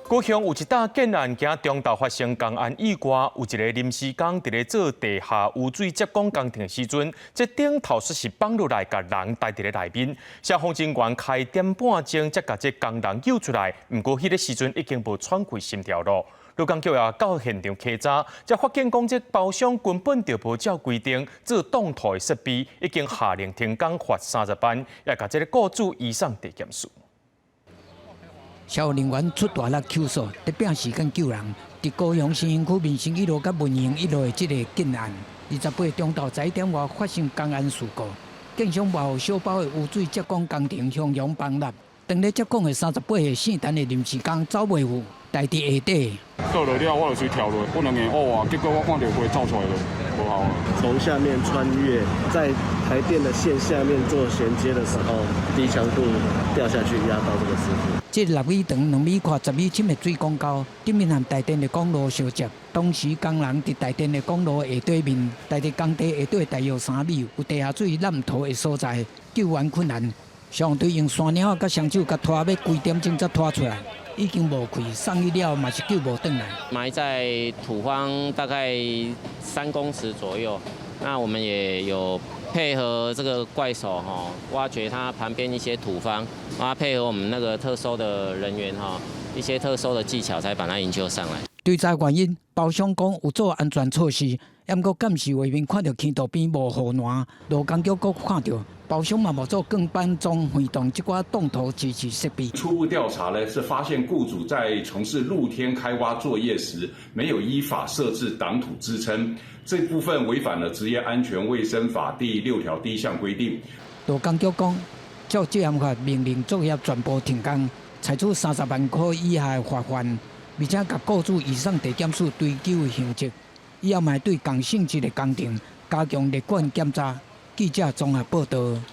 高雄有一單建案，今中晝發生工安意外，有一个臨時工佇咧做地下污水接管工程的時陣，這頂頭煞是放落來，共人刣佇咧內面。消防人員開點半鐘才共這工人救出來，毋過彼个時陣已經無喘氣心跳囉。勞工局也到現場稽查，才發現講這包商根本就無照規定做擋土的設備，已經下令停工罰30萬，也共這个雇主移送地檢署。消防人員出大力搜索，佇拼時間救人。佇高雄新興區民生一路佮文榮一路的這个建案，28中晝11點外發生工安事故，建商外予小包的污水接管工程向陽崩塌。當咧接管的38歲姓陳的臨時工走袂赴，刣佇下底。倒落了，我就隨跳落，本來硬挖啊，結果我看著火走出來了，無效啊。從下面穿越，在台電的線下面做銜接的時候，低強度掉下去壓到這個師傅。這6米長、2米寬、10米深的水管溝，頂面和台電的管路相接。當時工人佇台電的管路下底面，刣佇工地下底大約3米，有地下水濫土的所在，救援困難。消防隊用山貓仔佮雙手共拖，欲幾點鐘才拖出來，已經無氣，送醫了嘛是救無轉來。埋在土方大概3公尺左右，那我們也有配合這個怪手哈，挖掘它旁邊一些土方，啊配合我們那個特搜的人員哈，一些特搜的技巧，才把它營救上來。追查原因，包商講有做安全措施，毋過監視畫面看著坑道邊無護欄，勞工局閣看著包商嘛無做鋼板樁橫動這寡擋土支持設備。初步調查呢，是發現雇主在從事露天開挖作業時，沒有依法設置擋土支撐，這部分違反了職業安全衛生法第6條第1項規定。勞工局講，照職安法命令作業全部停工，採取30萬塊以下的罰款，而且共雇主移送地檢署追究刑責。以後嘛對仝性質的工程加強列管檢查。記者綜合報道。